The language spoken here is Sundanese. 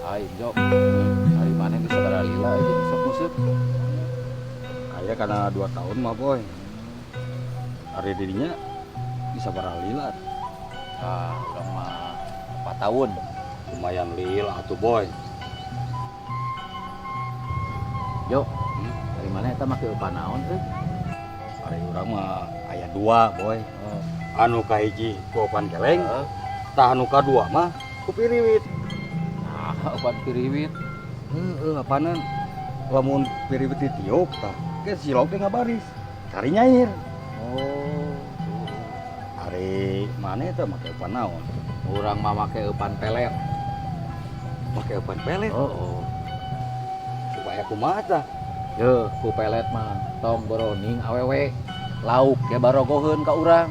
Lain jok. Ari maneh geus sabaraha lila aja sok nguseup? Aya kana 2 tahun mah, Boy. Ari dirinya bisa lila? Ah, urang mah 4 tahun. Lumayan lila atuh, Boy. Jok, ari maneh eta make eupan naon euy? Ari urang mah aya 2, Boy. Oh. Anu kahiji ku opan keleng, Heeh. tah anu kadua mah ku piriwit. Nah, opan piriwit. Heeh, apanan lamun piriwit ditiup tah ke silop teh ngabaris. Cari nyair. Oh. Ari maneh teh make opan naon? Urang mah make eupan pelet. Make opan pelet? Oh, oh. Supaya kumaha tah? Yeuh, ku pelet mah tong boroning awewe. Lauk ya barogoheun ka urang.